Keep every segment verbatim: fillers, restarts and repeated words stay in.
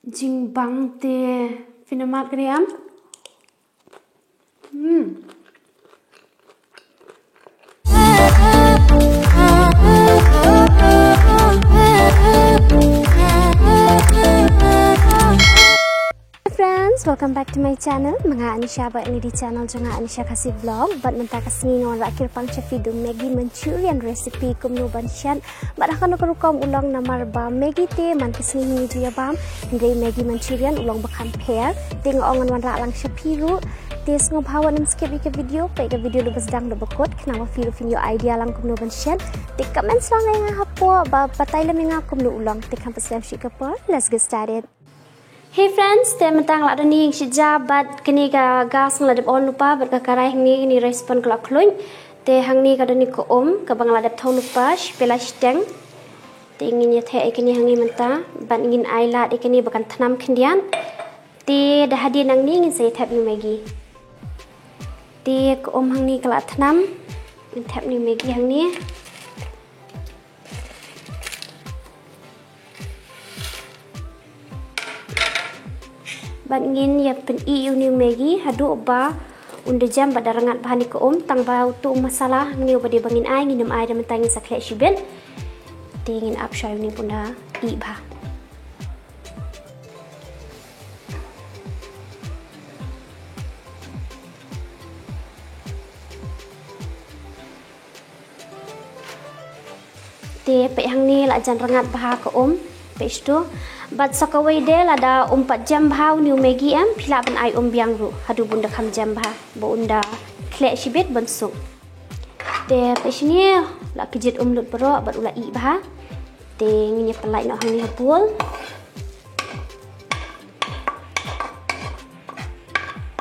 Jingbang te phi namat kane em? Hmm. Friends, welcome back to my channel. Ma nga Anisha bad ngi dei channel jong nga, Anisha Khasi Vlog. Bad mynta ka sngi nga wanrah kyrpang sha phi da u Maggi Manchurian recipe kumno ban shet. Bad ha kano ka rukom u long namar ba Maggi te man ka sngi hi ngi ju ïa bam. Hynrei Maggi Manchurian u long ba kham pher. Te nga ong ngan wanrah lang sha phi ruh. Te sngewbha wat nym skip ïa ka video, peit ka video lypa sdang lypa kut, khnang ba phi ruh phin ïoh idea lang kumno ban shet. Te comment lang ïa nga hapoh, ba batai lem ïa nga kumno u long. Te khlem pynslem shuh ka por, let's get started. Hey friends, te mynta nga la don hi sha ja bad kane ka gas nga la dep on lypa bad ka karai hangne, kane rice pan ka la khluit. Te hangne ka don hi ka um kaba nga la dep thew lypa, shi pela shiteng. Te ngin ïa theh ïa kane hangne mynta bad ngin ai lad ïa kane ba kan thnam khyndiat. Te da hadien nangne ngin sa ïa thep ïa u Maggi. Te ka um hangne ka la thnam, ngin thep ïa u Maggi hangne. Bad ngin ïa pyn-i ïa une u Maggi haduh ba un da jem bad da rngat bha ne ka um, tang ba uto u masala hangne uba dei ba ngin ai, ngin ym ai da mynta, ngin sa khleh shibit. Te ngin ap shuwa ïa une ba un da ih bha. Te peit hangne la jan rngat bha ka um, peit shito. Bad sa kawei de lada um pat jem bha une u Maggi em, phi lah ban ai um biang ruh haduh ba un da kham jem bha, ba un da khleh shibit ban suk. Te peit shane la kjit um lut baroh bad u la ih bha. Te ngin ïa pynlait noh hangne ha bowl.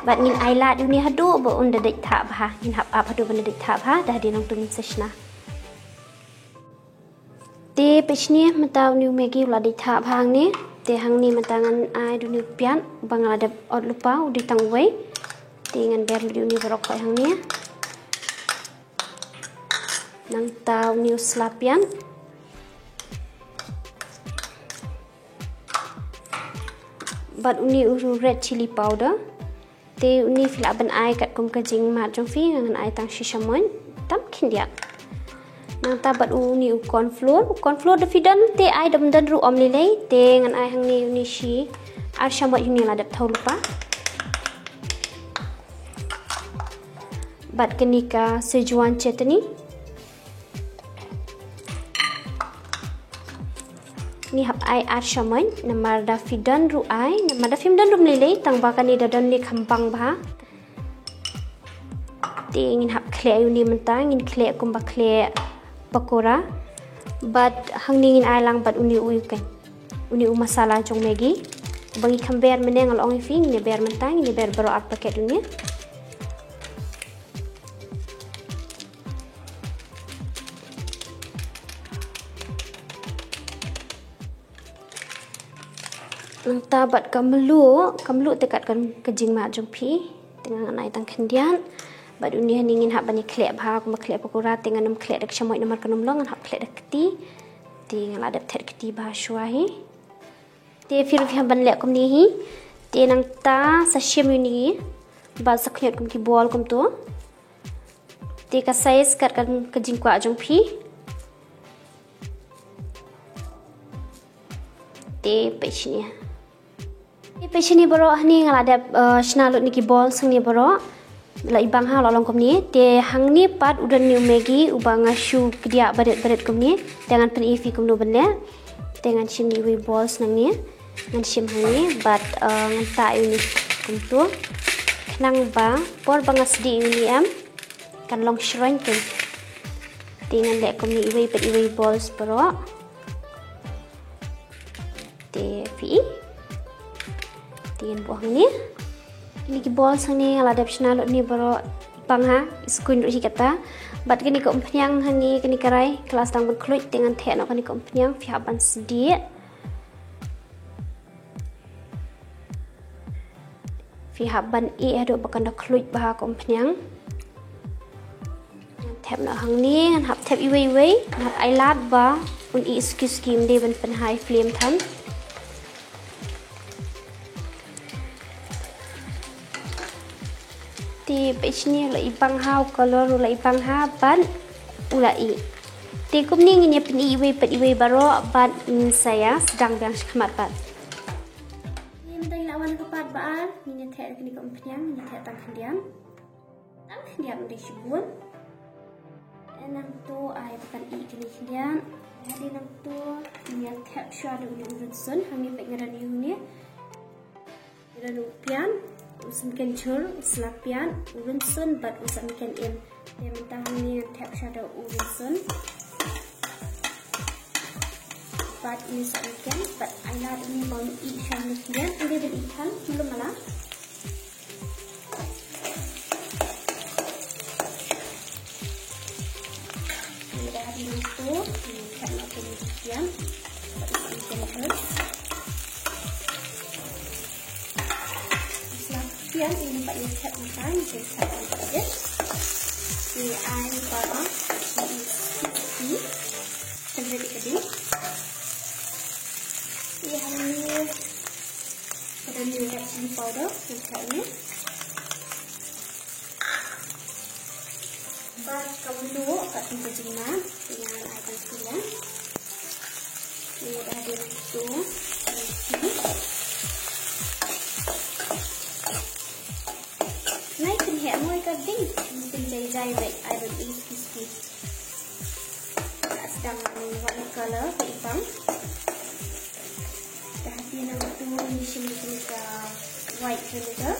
Bad ngin ai lad ïa une haduh ba un da dei thah bha. Ngin hap ap haduh ba un da dei thah bha, da hadien nangta ngin sa shna. Te peit shane mynta une u Maggi u la dei thah bha hangne. Te hangne mynta ngan ai da une u piat ba nga la dep ot lypa, u dei tang uwei. Te ngan ber lut ïa une baroh khoit hangne. Nangta une u sla piat. Bad une u red chili powder. Te une phi lah ban ai katkum ka jingmad jong phi, nga ngan ai tang shi shamoit tam khyndiat. Nangta bad une u corn flour, u corn flour da phi don te ai, da ym don ruh ym lei lei, te ngan ai hangne une shi ar shamoit une la dep thew lypa. Bad kane ka Szechuan chutney. Ngi hap ai ar shamoit, namar da phi don ruh ai, namar da phim don ruh ym lei lei, tang ba kane da don ne kham bang bha. Te ngin hap khleh ïa une mynta, ngin khleh kumba khleh pakora. Bad hangne ngin ai lang bad une u ïa kane, une u masala jong Maggi. Ba ngi kham ber mynne, nga la ong ïa phi, ngin ïa ber mynta, ngin ïa ber baroh ar packet une. Nangta bad ka mluh, ka mluh te katkum ka jingmad jong phi. Te nga ngan ai tang khyndiat. Bad une hangne ngin hap ban ïa khleh bha kumba khleh pakora, te ngan ym khleh da ka shamoit namar kan ym long, ngan hap khleh da ka kti. Te nga la dep thet kti bha shuwa hi. Te phi ruh phi hap ban leh kumne hi. Te nangta sa shim ïa une hi. Bad sa khñiot kum ki ball kumto. Te ka size katkum ka jingkwah jong phi. Te peit shane. Te peit shane baroh, hangne nga la dep, eh, shna lut ne ki ball hangne baroh. La i bang ha, la long kumne. Te hangne pat u don ne u Maggi uba nga shu kdiah barit barit kumne. Te ngan pyni ïa phi kumno ban leh. Te ngan shim ïa iwei balls nangne. Ngan shim hangne bad, eh, ngan tah ïa une kumto. Khnang ba por ba nga sdieh ïa une em, kan long shroiñ kein. Te ngan leh kumne iwei pat iwei balls baroh. Te phi i. Te ngan buh hangne. Kine ki balls hangne nga la dep shna lut ne baroh, bang ha, i skuiñ ruh hi kata. Bad kane ka umphniang hangne, kane ka rai, ka la sdang ban khluit, te ngan theh noh kane ka umphniang, phi hap ban sdieh. Phi hap ban ih haduh ba kan da khluit bha ka umphniang. Ngan thep noh hangne, ngan hap thep iwei iwei, ngan hap ai lad ba un ih suki suki, ym dei ban pyn high flame than. Te peit shane u la i bang ha, u color u la i bang ha bad u la i. Te kumne ngin ïa pyn-i iwei pat iwei baroh bad ngin sa ïa sdang biang shakhmat pat. Te mynta ngi la wan ha ka part ba ar, ngin ïa theh kane ka umphniang, ngin ïa theh tang khyndiat. Tang khyndiat, ym dei shibun. Te nangta ai ba kan i kane khyndiat. Hadien nangta ngin ïa theh shuwa da une u rynsun, hangne peit nga don ïa une. Nga don u piat, u sla mynkien jhur, u sla piat, u rynsun bad u sla mynkien im. Te mynta hangne ngan theh shuwa da u rynsun bad une u sla mynkien, bad ai lad une ba un i shuwa mynne khyndiat, ym dei ban i than, mala mala. Te da hadien nangta ngin theh noh kane ka piat bad u sla mynkien jhur. U sla piat ngin pat ïa theh mynta, ngin theh mynta. Te ai baroh, ngin theh. Kan ready ka ding. Te hangne ka don red chilli powder, ngin theh ïa une. Bad ka mluh, ka tip ka jingma, te ngan ai tang khyndiat. Te da hadien nangta, nai pynheh mo ïa ka ding, pynjai jai beit, ai ban i crispy. Ka sdang one color ka i bang. Da hadien nangta ngin shim ïa ka white vinegar.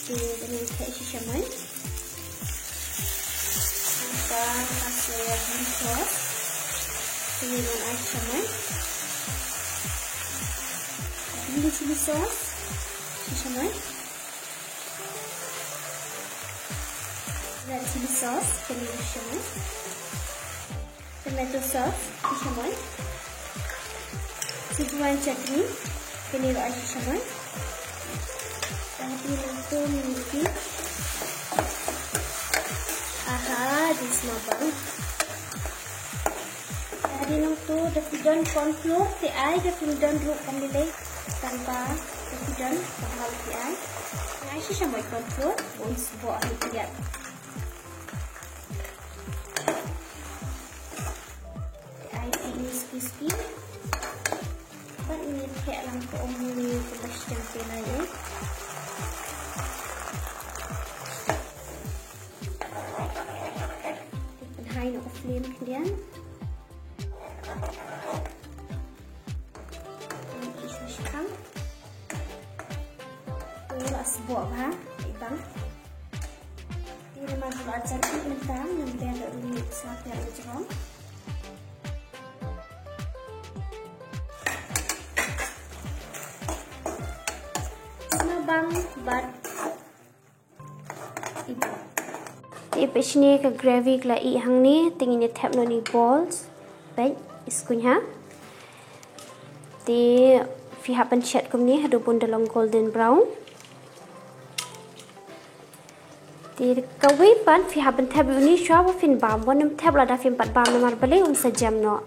Te ngin theh shisha mai. Nangta ka soya bean sauce. Te ngin ai shisha mai. Green chilli sauce. Shisha mai. Red chilli sauce, kane ruh shisha mai. Tomato sauce, shisha mai. Szechuan chutney, kane ruh ai shisha mai. Te hadien nangta ngin, aha, dei sngewbha. Te hadien nangta da phi don corn flour te ai, da phim don ruh kam lei lei. Tang ba da phi don, tang ba da phi ai. Ai shisha mai corn flour, bun sboh ha ïa. Te ai phi crispy. Bad ngin theh lang ka um ne ka ba shang te lai eh. Te pynhai noh ka flame khyndiat. Te i shu shikang. Te la sboh bha i bang. Te namar ba la jan i mynta, namar ba la rung i sa pher i jrong. Sngewbang bad Te peit shane ka gravy ka la ih hangne, te ngin ïa thep noh ïa ki balls. Peit, i skuiñ ha. Te phi hap ban shet kumne haduh ba un da long golden brown. Te kawei pat phi hap ban thep ïa une shuwa ba phin bam, wat nym thep lada phim pat bam namar balei un sa jem noh.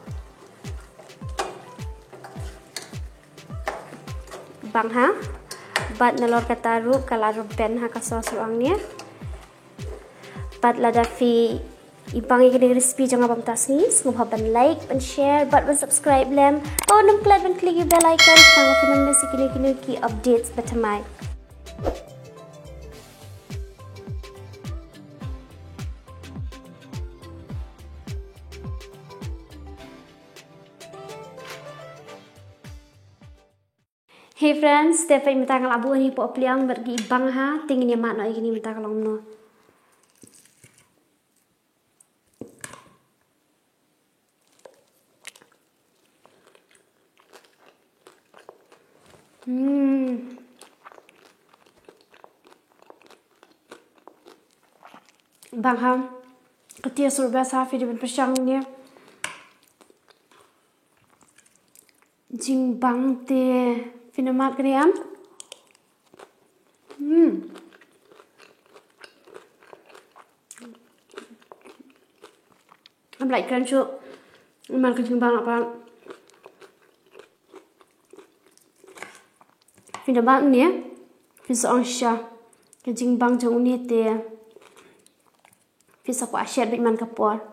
Bang ha. Bad nalor kata ruh ka la ruh ben ha ka sauce ruh hangne. Bad lada phi i bang ïa kane ka recipe jong nga bam ta sngi, sngewbha ban like, ban share, bad ban subscribe lem. Bad wat nym klet ban click ïa bell icon, tang ba phin ym miss ïa kine kine ki updates ba thymmai. Hey friends, te peit mynta nga la buh ïa kine hapoh pliang bad ki bang ha, te ngin ïa mad noh ïa kine mynta ka long kumno. Hmm. Bang ha. Ka taste ruh best ha, phi dei ban pyrshang ne. Jingbang te phin ym mad kane em. Hmm. Ym lait kren shuh. Ym mad ka jingbang apa. Phin ym mad ne. Phin sa ong shisha. ka jingbang jong une te phi sa kwah shet beit man ka por.